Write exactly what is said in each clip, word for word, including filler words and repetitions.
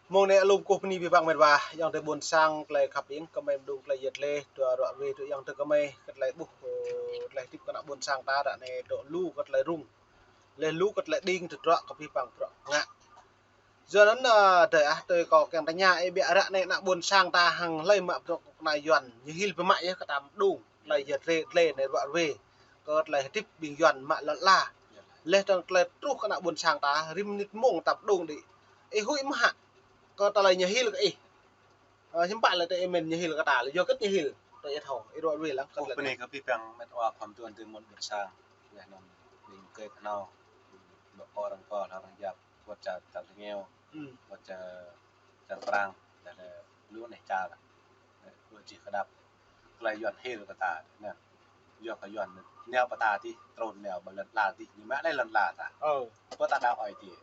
Mơ̆ng anai alum kơkuh bơni abih bang met wa, ayŏng adơi ƀôn sang tơlơi khăp ing, kơmơi mơdung tơlơi yet lĕ, dua ruă ruai tui ayŏng adơi kơmơi, kơ tơlơi ƀuh, ơ, tơlơi hơdip kơ ană ƀôn sang ta ră anai dŏ lu kơ tơlơi rŭng. Lĕ lu kơ tơlơi đing tơdruă kơ abih bang bruă ngă. Yua anŭn, ơ, adơi ah, tui kâo kiăng tơña, ih ƀiă ră anai ană ƀôn sang ta hăng hlơi mă bruă kơ kơna Yuan, ñu hil biă mă yơh kơ ta mơdung, tơlơi yet lĕ, tơlơi anai ruă ruai, kơ tơlơi hơdip ƀing Yuan mă lŏn ala. Lĕ tơlơi truh kơ ană ƀôn sang ta, rĭm mơnit mông ta mơdung đĭ. Ih huĭ mơ̆ hă? Kơ tơlơi ñu hil kơ ih. Ơ, hiư̆m pă lĕ tơ ih mĭn ñu hil kơ ta, lĕ yua hơget ñu hil, tơ ih thâo, ih ruă ruai lăng, kơ tơlơi bơni kơ abih bang met wa khŏm tuan tui mơ̆n ƀôn sang, lĕ anŭn ƀing kơ kơnâo, ƀing pô arăng pô, arăng yap, wơ̆t čar, čar Tơngeo, wơ̆t čar, čar Prang, čar lu anai čar, wơ̆t čih kơdăp, tơlơi Yuan hil kơ ta, anŭn. Yua kơ Yuan nao pơ ta tih, trŭn nao pơ lŏn ala tih, ñu mă lĕ lŏn ala ta. Pơ ta đaŏ Ơi Adai,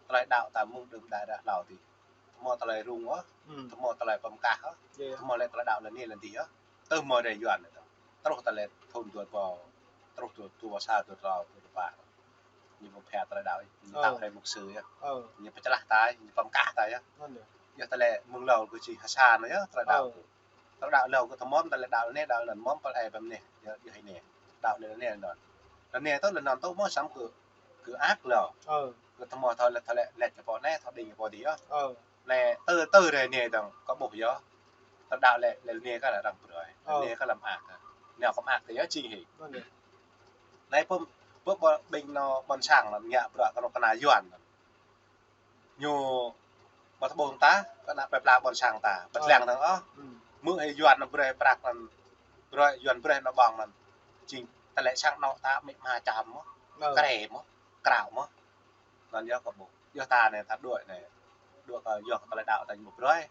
tơlơi đaŏ ta mơ̆ng đưm đă ră hlâo tih. Tơma tơlơi rŭng ôh, tơma tơlơi pơmơkah ôh, tơma lĕ tơlơi đaŏ lŏn anai lŏn adih ôh. Tơma rai Yuan anŭn. Truh tơlơi thun dua rơbâo, truh dua, dua rơbâo sa, dua rơbâo, dua rơbâo pă. Ñu pơphia tơlơi đaŏ, ñu tao rai mục sư yơh. Ñu pơčơlah ta, ñu pơmơkah ta yơh. Yơh tơlơi mơ̆ng hlâo kơ či hơsan yơh, tơlơi đaŏ. Tơlơi đaŏ hlâo kơ tơma, tơlơi đaŏ lŏn anai, đaŏ lŏn mơ̆n, pơl ai ƀăm anai, yơh, yơh anai. Đaŏ lŏn anai lŏn anŭn. Lŏn anai tơ lŏn anŭn tơ mơ̆ săm kơ, kơ ăt hlâo. Kơ tơma thâo lĕ, thâo lĕ, lĕ kơ pô anai, thâo đing kơ pô adih yơh. Lĕ tơ, tơ rai anai dơ̆ng kơ ƀuh yơh. Tơlơi đaŏ lĕ, lĕ anai kơ lĕ arăng brơi. Anai kơ lăm ăt. Anai kơ mă ăt yơh jing hĭ. Anai pơm, pơm ƀing anŏ ƀôn sang anŭn ngă bruă kơ anŏ kơna Yuan anŭn. Ñu ƀu thâo ƀuh ta, kơ ană plơi pla ƀôn sang ta, ƀu lăng dơ̆ng ôh. Mơ̆ hĭ Yuan anŭn brơi prăk anŭn, brơi Yuan brơi anŏ ƀơ̆ng anŭn. Jing tơlơi sang anŏ ta mĭ ma čăm mơ̆, krê mơ̆, krao mơ̆. Anŭn yơh kơ ƀuh. Yơh ta anai ta đuaĭ anai. Đuaĭ kơ yơh kơ tơlơi đaŏ ta ñu ƀu brơi.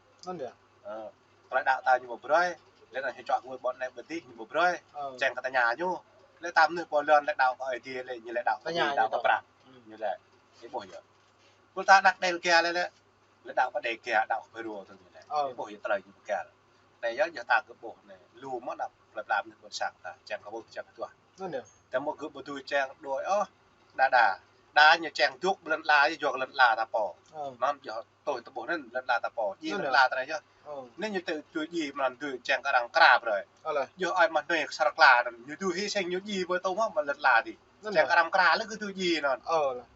Ơ, tơlơi đaŏ ta ñu ƀu brơi. Lĕ anŭn hĭ čŏk ngui ƀôn anai ƀôn adih ñu ƀu brơi. Čang kơ tơña ñu. Lĕ ta mơnuih pô lŏn lĕ đaŏ kơ Ơi Adai lĕ ñu lĕ đaŏ kơ ñu đaŏ kơ prăk. Ñu lĕ. Ih ƀuh yơh. Pul ta đaŏ Đêga lĕ lĕ. Lĕ đaŏ kơ Đêga, đaŏ kơ Pơrô tơ ñu lĕ. Ih ƀuh yơh tơlơi ñu pơkăl. Anai yơh, yơh ta kơ ƀuh anai. Lu mơ̆ ană plơi pla mơnuih ƀôn sang ta. Čang kơ ƀuh, čang kơ tuah. Tơma gơ̆ ƀu dưi čang đuaĭ ôh, đa đa. Đa ñu čang dŏ ƀơi lŏn ala, yua kơ lŏn ala ta pô. Anŭn yơh tui tơƀuh anŭn lŏn ala ta pô. Djai lŏn ala ta anai yơh. Anai ñu tơ tui djai mơ̆n dưi čang kơ arăng kra brơi. Yơh ai mă anai kơ sar kla anŭn. Ñu dưi hĭ seng ñu djai ƀơi tơma mă lŏn ala dih. Čang kơ arăng kra lĕ kơ dưi djai anŭn.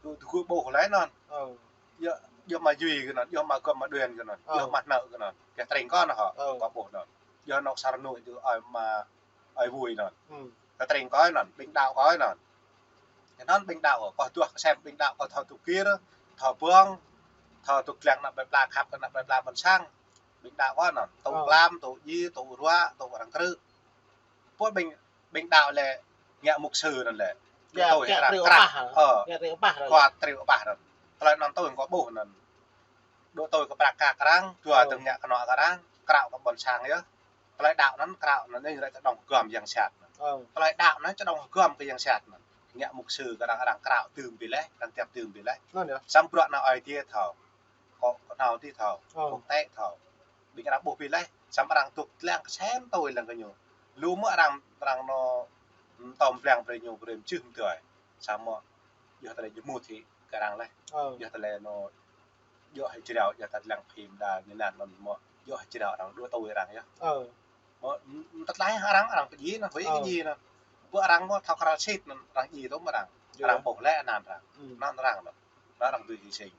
Tui tơgŭ ƀuh lĕ anŭn. Yơh, yơh mă Yuan kơ anŭn, yơh mă gŏm mă Đuan kơ anŭn, yơh mă anŏ kơ anŭn. Kơ tring kơ anŭn hŏ, kơ ƀuh anŭn. Yơh anŏ sar anŭn tui ai mă Ơi Vui anŭn. Kơ tring kơ anŭn, ƀing đaŏ kơ anŭn. Kơ anŭn ƀing đaŏ, kơ tuah kơ sem ƀing đaŏ, kơ thâo tŭ kir, thâo ƀơ̆ng, thâo tŭ lăng ană plơi pla, khăp kơ ană plơi pla ƀôn sang. Ƀing đaŏ kơ anŭn, tŭ klam, tŭ djai, tŭ ruă, tŭ arăng krư̆. Pô ƀing, ƀing đaŏ lĕ ngă mục sư anŭn lĕ. Kiăng, tui kiăng arăng krư̆ krăk. Ơ. Kiăng krư̆ pah anŭn. Kơ krư̆ pah anŭn. Tơlơi anŭn tui kơ ƀuh anŭn. Dŏ tui kơ prăk kơ arăng, dua dơ̆ng ngă kơnŏ kơ arăng, krao kơ ƀôn sang yơh. Tơlơi đaŏ anŭn, krao anŭn ñu lĕ čơđŏng hơgŏm yang sat anŭn. Tơlơi đaŏ anŭn čơđŏng hơgŏm kơ yang sat anŭn. Ngă mục sư kơ arăng, arăng krao dưm ƀiă lĕ, arăng tiap dưm ƀiă lĕ. Anŭn yơh. Samơ̆ bruă anŭn Ơi Adai thâo. Kơ, kơ anŭn adih thâo. Quốc tế thâo. Ƀing arăng ƀuh ƀiă lĕ, samơ̆ arăng tŭ lăng kơ sem tui lăng kơ ñu. Lu mơ̆ arăng, arăng anŏ, ưm, tơm lăng brơi ñu brơi mơčưh mơdơi. Samơ̆ yơh tơlơi jơmut hĭ kơ arăng lĕ. Yơh tơlơi anŏ, yơh hĭ jrao, yơh tơlơi lăng phim đa ñu anŭn mơ̆n mơ̆. Yơh hĭ jrao arăng dŏ tui arăng yơh. Mơ̆, ưm, tơlơi arăng, arăng pơdjai anŭn, huĭ pơdjai anŭn. Ƀu arăng mơ̆ thâo krăn sĭt anŭn, arăng djai tŭ mơ̆ arăng. Arăng ƀuh lĕ anăn arăng. Anăn arăng anŭn. Anăn arăng dưi hĭ seng.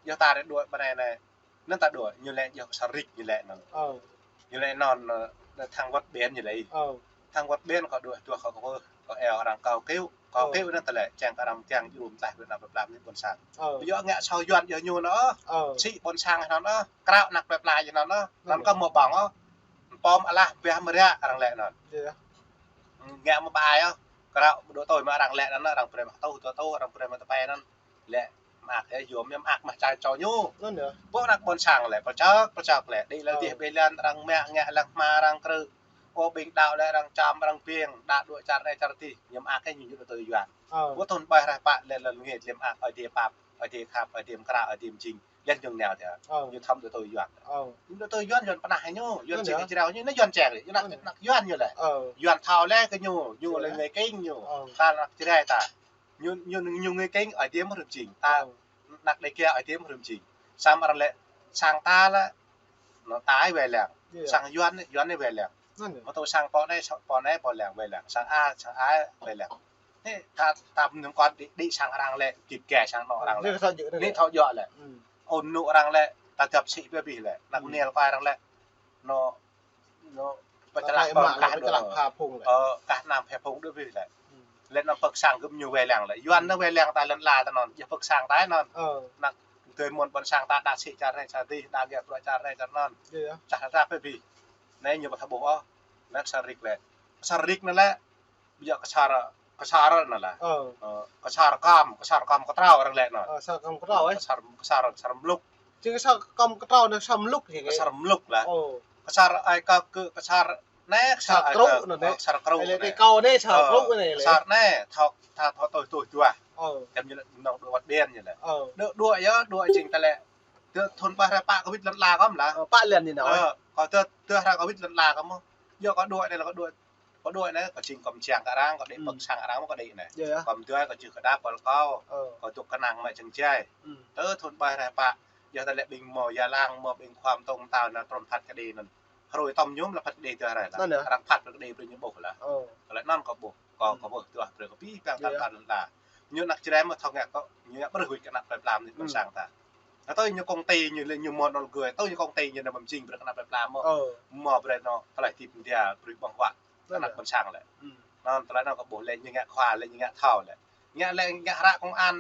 Yơh ta ră đuaĭ ƀơi anai anai. Anŭn ta đuaĭ, ñu lĕ yơh kơ sar rik ñu lĕ anŭn. Ñu lĕ anŭn, ơ, thang wơ̆t ƀiă ñu lĕ. Thang wơ̆t ƀiă kơ đuaĭ, đuaĭ kơ kơ, kơ eo arăng kâo kơyŭ. Kâo kơyŭ anŭn tơlơi, čang kơ arăng kiăng djru mơtlaih ƀơi anăp plơi pla mơnuih ƀôn sang. Yơh ngă asâo Yuan yơh ñu anŭn. Sĭ ƀôn sang anŭn, krao anăp plơi pla yơh anŭn. Anŭn kơ mơ̆ ƀơ̆ng ôh. Pom alah biă mơ̆ ră arăng lĕ anŭn. Ngă mơ̆ ƀai ôh. Krao dŏ tui mơ̆ arăng lĕ anŭn, arăng brơi mă tŭ, dŏ tui, arăng brơi mă tơpai anŭn. Lĕ mă ăt yơh, yôm mă ăt mă čar čô ñu. Anŭn yơh. Ƀu anăp ƀôn sang lĕ, pơčơk, pơčơk lĕ. Đĭ lĕ dih ƀiă lăn arăng mă ngă lăng hmua arăng krư̆. Ơ ƀing đaŏ lĕ arăng čăm arăng ƀing, đa dŏ čar anai čar adih. Ñu mă ăt yơh ñu dŏ tui Yuan. Ƀu thun ƀai rah pă lĕ lăn ngĕt lĕ mă ăt Ơi Adai pap, Ơi Adai khăp, Ơi Adai mơkrao, Ơi Adai mơjing. Lĕ ñu nao tơl. Ñu thăm dŏ tui Yuan. Ñu dŏ tui Yuan, Yuan pơnah ñu. Yuan sĭ kơ jrao ñu, anai Yuan čang. Ñu anăp, anăp Yuan ñu lĕ. Yuan thâo lĕ kơ ñu, ñu lĕ người Kinh ñu. Ta anăp Jrai ta. Ñu, ñu, ñu người Kinh Ơi Adai mơ̆ rơm jing. Ta anăp Đêga Ơi Adai mơ̆ rơm jing. Samơ̆ arăng lĕ sang ta lĕ, anŭn ta wai lăng. Sang Yuan, Yuan anai wai lăng. Mơ̆ tui sang pô anai, pô anai pô lăng wai lăng. Sang A, sang A wai lăng. Anai, ta, ta mơ̆ng kơ đĭ, đĭ sang arăng lĕ, kĭt gai sang anŏ arăng lĕ. Anai thâo djơ̆ lĕ. Ôn nŭ arăng lĕ, ta dăp sĭ ƀơi abih lĕ. Anăk nel kơ arăng lĕ. Anŭn, anŭn, pơčrah pơčrah pha phung lĕ. Ơ, kah anăm pha phung đuaĭ abih lĕ. Lĕ anŭn pơ̆k sang gơ̆p ñu wai lăng lĕ. Yuan anŭn wai lăng ta lŏn ala ta anŭn. Yua pơ̆k sang ta anŭn. Anăk tui mơ̆n ƀôn sang ta đa sĭ čar anai čar adih, đa gơ̆ bruă čar anai čar anŭn. Čah ta ƀơi abih. Anai ñu ƀu thâo ƀuh ôh. Anăk kơsar Rik lĕ. Kơsar Rik anŭn lĕ. Ƀu djơ̆ kơsar, kơsar anŭn lah. Ơ, kơsar kơm, kơsar kơm kơtrâo arăng lĕ anŭn. Kơsar kơm kơtrâo, ơ. Kơsar, kơsar, kơsar mlŭk. Čih kơsar kơm kơtrâo anŭn kơsar mlŭk čih. Kơsar mlŭk lah. Kơsar ai kơ, kơ kơsar anai kơsar ai kơ, kơsar krŭ anŭn. Kơsar krŭ anai. Kâo anai kơsar krŭ anai lĕ. Kơsar anai, thâo, ta thâo tui tui tuah. Kơm ñu lĕ nŏng đuaĭ wơ̆t ƀiă ñu lĕ. Đuaĭ đuaĭ yơh, đuaĭ jing ta lĕ. Tơ thun ƀai hrơi pă kơ wĭt lŏn ala kơm lah. Pă lŏn anai. Kâo tơ, tơ hrơi kơ wĭt lŏn ala kơm. Yua kâo đuaĭ anai lĕ kâo đuaĭ Kâo đuaĭ anai, kâo jing kâo mơčang kơ arăng, kâo đĭ pơ̆k sang arăng mơ̆ kâo đĭ anai. Kâo mơdơi kâo čih kơ đa pơl kâo. Kâo dŏ kơnang mă jơngai. Tơ thun ƀai hrơi pă, yua ta lĕ ƀing mơ̆ Gia Lang, mơ̆ ƀing khua mơtông mơtao anŭn trôm phat kơđi anŭn. Hrơi tơm ñu lĕ phat kơđi tơ hrơi lah. Arăng phat kơđi brơi ñu ƀuh lah. Tơlơi anŭn kâo ƀuh, kâo, kâo ƀuh tuah brơi kâo pi păng tơl tơl lah. Ñu anăk Jrai mơ̆ thâo ngă kâo, ñu ngă brơi huĭ kơ anăk plơi pla mơ̆ng ƀôn sang ta. Tơ ñu kông ti ñu lĕ ñu mơ̆ nol gơi, tơ ñu kông ti ñu anŭn mơ̆ jing brơi kơ anăk plơi pla mơ̆. Mơ̆ brơi anŭn tơlơi tip mơdia brơi ƀơ̆ng huă. Anăk ƀôn sang lĕ. Anŭn tơlơi anŭn kâo ƀuh lĕ ñu ngă khua lĕ ñu ngă thâo lĕ. Ngă lĕ ngă hră công an.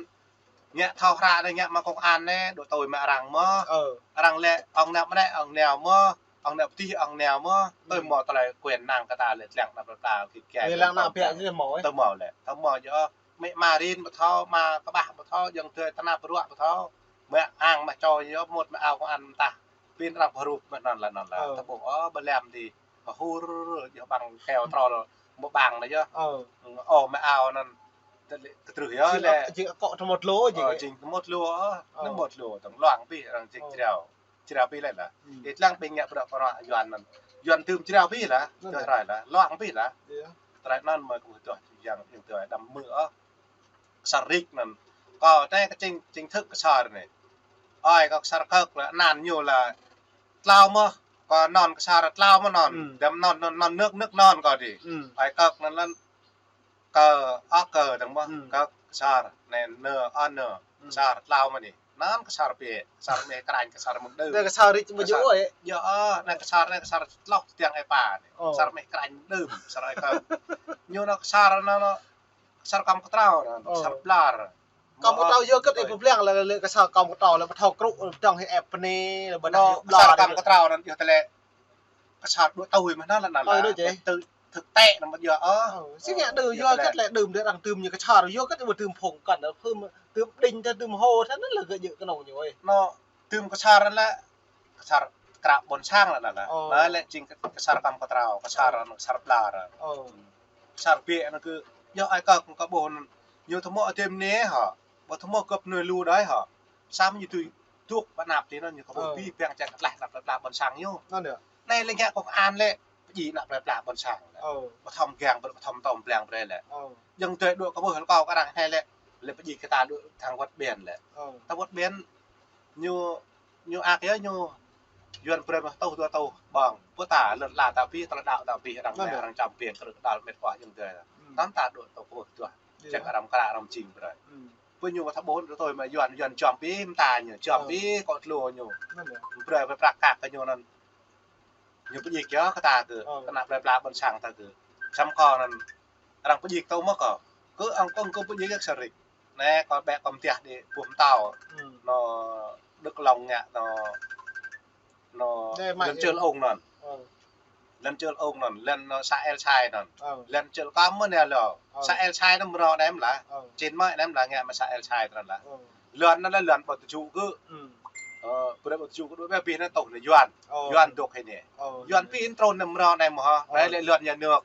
Ngă thâo hră anai ngă mă công an anai, đuaĭ tui mă arăng mơ̆. Arăng lĕ ŏng anăp anai, ŏng nao mơ̆, ŏng anăp pơtih, ŏng nao mơ̆. Tui mơ̆ tơlơi quyền năng kơ ta lĕ lăng anăk plơi pla kĭt gai. Lăng anăp biă ñu mơ̆. Tui mơ̆ lĕ. Tui mơ̆ yơh. Mĕ ma rin ƀu thâo, ma kơƀah ƀu thâo, jơ̆ng tui tơnap ruă ƀu thâo. Mă ang mă čô yơh mŭt mă ao công an mơtah. Pin arăng pơhrup mă anŭn lah anŭn lah. Tơƀuh ôh, ƀơi lăm dih. Pơhur, yơh ƀăng keo trol, mơ̆ ƀăng anai yơh. Ơ, mă ao anŭn. Tơlơi kơtrưh yơh lĕ. Jing akŏ tơmŏt lu jing. Ơ, jing tơmŏt lu, ơ, tơmŏt lu, tơng luang abih arăng jing jrao. Jrao abih lĕ lah. Ih lăng ƀing ngă bruă pơrŏ Yuan anŭn. Yuan tơm jrao abih lah. Tơl hrơi lah, luang abih lah. Tơlơi anŭn mơ̆ kâo tuah yang, yang tơlơi đăm mơ̆ ôh. Kơsar Rik anŭn. Kâo anai kơ chính, chính thức kơsar anai. Ơi, kâo kơsar Kơk lĕ anăn ñu lah tlao mơ̆. Kâo anŭn kơsar tlao mơ̆ anŭn. Đăm anŭn, anŭn, anŭn nước, nước anŭn kâo đĭ. Ơi, Kơk anŭn lĕ kơ, ơ, kơ dơ̆ng mơ̆. Kơk kơsar, anai nơ, ơ, nơ. Kơsar tlao mơ̆ anai. Anŭn kơsar biă, kơsar meh kranh, kơsar mơ̆ng đưm. Anai kơsar Rik mơ̆ yơh ơi. Yơh, ơ, anai kơsar, anai kơsar tloh tiang ê pa anai. Kơsar meh kranh đưm, kơsar ai kơ. Ñu anŭn kơsar anŭn, anŭn kơsar kơm kơtrâo anŭn, kơsar blar. Kơm kơtrâo yua kơ ih pơblang lĕ, lĕ kơsar kơm kơtrâo lĕ ƀu thâo krŭ, dơ̆ng hĭ ĕp bơni, lĕ ƀu thâo yua blar. Kơsar kơm kơtrâo anŭn yua tơlơi kơsar đuaĭ tui mơ̆ anŭn lah anŭn lah. Tui đuaĭ čih. Tơl thực tế anŭn mơ̆ yua ôh. Ơ, sĭt ngă đơ yua kơ tơlơi đưm đơ arăng đưm ñu kơsar yua kơ ƀu đưm phung kăn đơ phung đưm đĭng tơ đưm hô tơ anŭn lĕ gơ̆ jơ̆ kơnơ̆ng ñu ơi. Anŭn đưm kơsar anŭn lĕ kơsar krăp ƀôn sang lah anŭn lah. Anŭn lĕ jing kơ-, kơsar kơm kơtrâo, kơsar anŭn kơsar blar. Kơsar biă anŭn kơ, yơh ai kơ kơ ƀuh anŭn. Ñu tơmŏ adih mơnê hă. Ƀu tơmŏ gơ̆p nuih lu đơi hă. Samơ̆ ñu tui dŏ ƀơi anăp tih anŭn ñu kơ ƀuh abih bang čang kơtlaih anăp plơi pla ƀôn sang ñu. Anai lĕ ngă công an lĕ, pơjing anăp plơi pla ƀôn sang lĕ. Ƀu thâo mơgang brơi, ƀu thâo mơtô mơblang brơi lĕ. Jơ̆ng tui đuaĭ kơ ƀuh hơl kâo kơ arăng anai lĕ, lĕ pơjing kơ ta đuaĭ thang wơ̆t ƀiăn lĕ. Thang wơ̆t ƀiăn ñu, ñu ak yơh ñu Yuan brơi mơ̆ tuh dua tuh ƀơ̆ng. Pơ ta lŏn ala ta abih, tơlơi đaŏ ta abih, arăng mĕ arăng čăm biêng, kơ đaŏ mĕt kuah jơ̆ng tui. Tơm ta đuaĭ tơ ƀuh tuah. Čang arăng kră arăng jing brơi. Pơ ñu ƀu thâo ƀuh tui mă Yuan, Yuan čăm abih, mơta ñu čăm abih, kơ tlu ñu. Brơi brơi prăk kăk kơ ñu anŭn. Ñu pơjing yơh kơ ta kơ, kơ anăp plơi pla ƀôn sang ta kơ. Samơ̆ kâo anŭn, arăng pơjing tơ mơ̆ kâo. Kơ ang kông kơ pơjing kơ kơsar Rik. Anai kâo ƀĕ kâo mơtiah đĭ ƀuh mơtao. Anŭn Đức Long ngă anŭn, anŭn lŏn čưl ung anŭn. Lŏn čưl ung anŭn, lŏn anŭn să El Sai anŭn. Lŏn čưl kơm mơ̆ anai lŏ. Să El Sai anŭn mơ̆ anai mơ̆ lah. Čin mơ̆ anai mơ̆ lah ngă mơ̆ să El Sai anŭn lah. Lŏn anŭn lĕ lŏn ƀu tơjŭ kơ. Ơ, brơi ƀu tơjŭ kơ đuaĭ ƀơi abih anŭn tuh anŭn Yuan. Yuan dŏ hĭ anai. Yuan pin trôn anŭn mơ̆ anai mơ̆ hă. Anai lĕ lŏn nhà nước.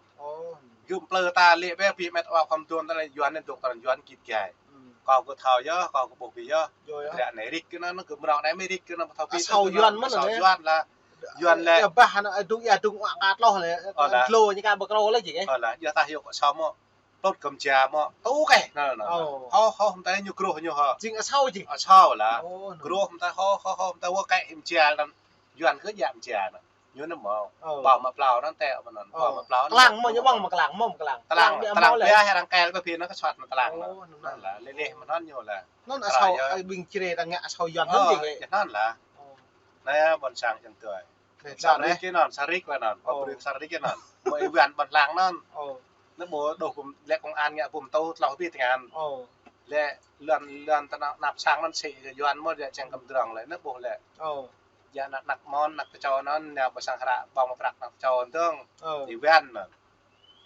Gơ̆m plơi ta lĕ ƀơi abih mĕt wa khŏm tuôn ta lĕ Yuan anŭn dŏ ta Yuan kĭt gai. Kâo kơ thâo yơh, kâo kơ ƀuh abih yơh. Ră anai Rik kơ anŭn, kơ mơ̆ anai mĕ Rik kơ anŭn, thâo pin asâo Yuan mơ̆ anai. Asâo Yuan lah. Yuan lĕ. Ơ, ƀah anŭn, ơ, dŭng ia dŭng wa ka tloh lĕ. Ơ, lah. Dlô ñu ka ƀu krô lĕ jing ê. Ơ, lah, yơh ta hiu kơ asâo mơ̆. Plŭt kơ mơja mơ̆. Tŭ kĕ. Nă, nă, nă. Ơ. Hŏ, hŏ, hơmâo tơi ñu gruh ñu hŏ. Jing asâo jing. Asâo lah. Ơ, nă, nă. Gruh hơmâo tơi hŏ, hŏ, hŏ, hơmâo tơi wơ̆t kĕ mơja lah. Yuan kơ jak mơja nă. Ñu nă mơ̆. Ơ. Ƀâo mă plao năn tĕ mơ̆ năn. Ơ. Ƀâo mă plao năn. Tơlang mơ̆ ñu ƀơ̆ng mă tơlang, mơ̆ mă tơlang. Tơlang, tơlang biă hĭ răng kĕl pơ phi nă kơ suat mă tơlang nă. Ơ, nă, nă. Năn lah, lĕ lĕ mơ̆ năn ñu lah. Năn asâo, ơ, ƀing Jrai ta ngă asâo Yuan năn jing lĕ. Ơ, năn lah. Ơ. Nă, ƀôn sang čang tui. Nă, Sarik kơ năn, Sarik lah năn. Ơ. Pơbrơi Sarik kơ năn. Mơ̆ Iwan ƀôn lăng năn. Ơ. Nă ƀu dŏ kum lĕ công an ngă ƀum tŭ tlâo pi tơngan. Ơ. Lĕ lŏn, lŏn tơnap, năp sang năn sĭ Yuan mơ̆ lĕ čang kăm drong lĕ, nă ƀu lĕ. Ơ. Djă năk, năk Mon, năk Kơčô năn, nao pơ sang hră, ƀơ̆ng mă prăk năk Kơčô dơ̆ng. Ơ. Iwan năn.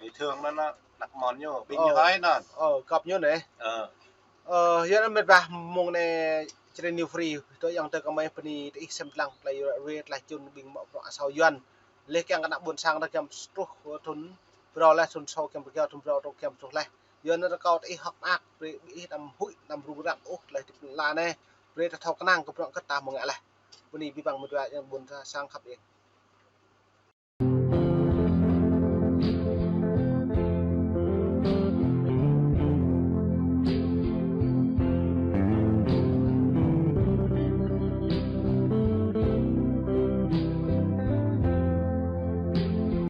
Ih thương năn, năk Mon ñu, ƀing ñu hơi năn. Ơ, kăp ñu nĕ. Ơ. Ơ, yua năn mĕt wa mông nĕ Jrai New Free, tui yang tơ kơmơi pơni tơ ih sem tơlang tơlơi ră ruai tơlơi čun ƀing mă bruă asâo Yuan. Lĕ kiăng kơ ană ƀôn sang ta kiăng truh thun phrâo lĕ thun sâo kiăng pơkiaŏ thun phrâo truh kiăng truh lĕ. Yua năn rơkâo tơ ih hơ̆k mơak, brơi ƀing ih anăm huĭ, anăm rŭng răng ôh tơlơi hơdip lŏn ala nĕ. Brơi ta thâo kơnang kơ bruă kơ ta mơ̆ng ngă lĕ. Pơni ƀing ƀing mĕt wa yang ƀôn sang khăp ih.